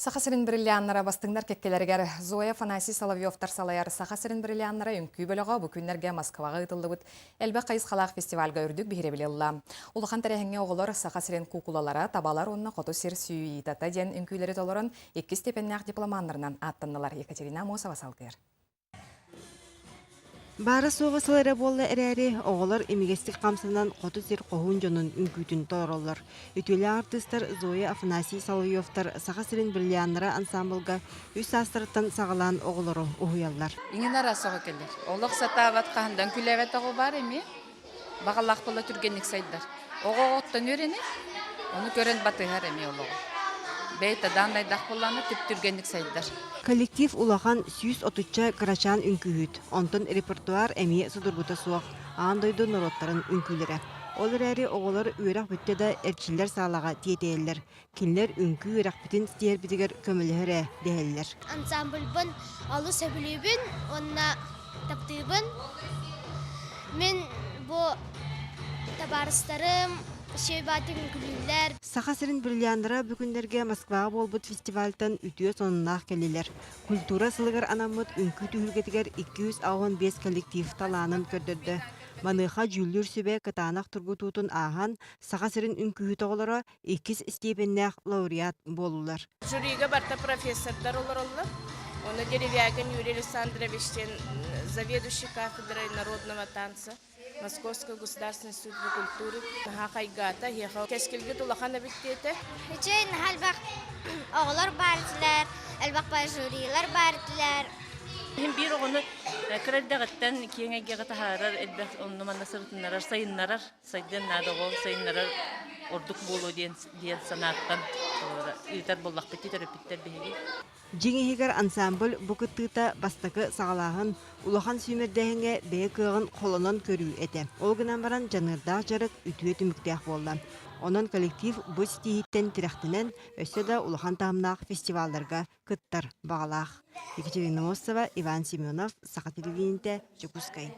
Саха сирин бриллианнара бастыҥнар кэккэлэригэр Зоя Афанасий Соловьевтар салайар Саха сирин бриллианнара үҥкүү бөлөҕө бу күннэргэ Москваҕа ыытыллыбыт элбэх хайысхалаах фестивальга үрдүк биһирэбили ылла. Улахан тэрээһиҥҥэ оҕолор Саха сирин куукулалара, табалар уонна Хоту сир сүүйүүтата диэн үҥкүүлэри толорон иккис степеннээх дипломаннарынан ааттаннылар. Екатерина Амосова салгыыр. Баара-суоҕа сыл эрэ буолла эрээри, оҕолор имигэстик хамсанан хоту сир хоһуун дьонун үҥкүүтүн толороллор. Үтүөлээх артыыстар Зоя, Афанасий Соловьевтар Саха сирин бриллианнара ансаамбылга үс саастарыттан саҕалаан оҕолору уһуйаллар. Иҥин араас оҕо кэлэр. Олох сатаабат хаһандан күлээбэт оҕо баар эмиэ. Баҕалаах буола түргэнник сайдар. Оҕо оҕоттон үөрэнэр, ону көрөн батыһар эмиэ олоҕу. Бэйэтэ дааннайдаах буоллаҕына түп-түргэнник сайдар. Коллектив улахан 130-ча кырачаан үҥкүүһүт, онтон репертуар эмиэ судургута суох, аан дойду норуоттарын үҥкүүлэрэ. Ол эрээри оҕолор үөрэх бүттэ да эрчиллэр саалаҕа тиэтэйэллэр. Кинилэр үҥкүү үөрэхпитин ситиһэрбитигэр көмөлөһөр ээ дэһэллэр. Ансамбльбын олус сөбүлүүбүн уонна таптыыбын. Мин бу табаарыстарым үчүгэй үҥкүүлүүллэр. Саха сирин бриллианнара бу күннэргэ Москваҕа буолбут фестивальтан үтүө сонуннаах кэллилэр. Культура сылыгар анаммыт үҥкүү түһүлгэтигэр 285 коллектив талаанын көрдөрдө. Маныаха дьүүллүүр сүбэ кытаанах тургутуутун ааһан, Саха сирин үҥкүүһүт оҕолоро иккис степеннээх лауреат буоллулар. Жюрига барта профессордар олороллор. Оны Деревягин Юрий Александрович диэн заведующий кафедрой народного танца Московской государственной института культуры наһаа хайгаата, эһиэхэ кэскилгит улахан эбит диэтэ. Үчүгэй наһаа элбэх оҕолор баар этилэр, элбэх баар жюрилар баар этилэр. Иһин биир оҕону кыра эрдэҕиттэн киэҥ эйгэҕэ таһаарар, элбэх онно-манна сырытыннарар, сайыннарар сайдыан наада оҕо сайыннарар ордук буолуо диэн диэн санааттан ыытар буоллахпыт дии төрөппүттэр биһиги. Дьиҥ иһигэр ансамбль бу кыттыыта бастакы саҕалааһын, улахан сүүмэрдээһиҥҥэ бэйэ кыаҕын холонон көрүү этэ. Ол гынан баран дьаныардаах дьарык үтүө түмүктээх буолла. Онон коллектив бу ситиһииттэн тирэхтэнэн, өссө да улахан таһымнаах фестивалларга кыттар баҕалаах. Екатерина Мостова, Иван Семенов, Саха телевидениетэ, Дьокуускай.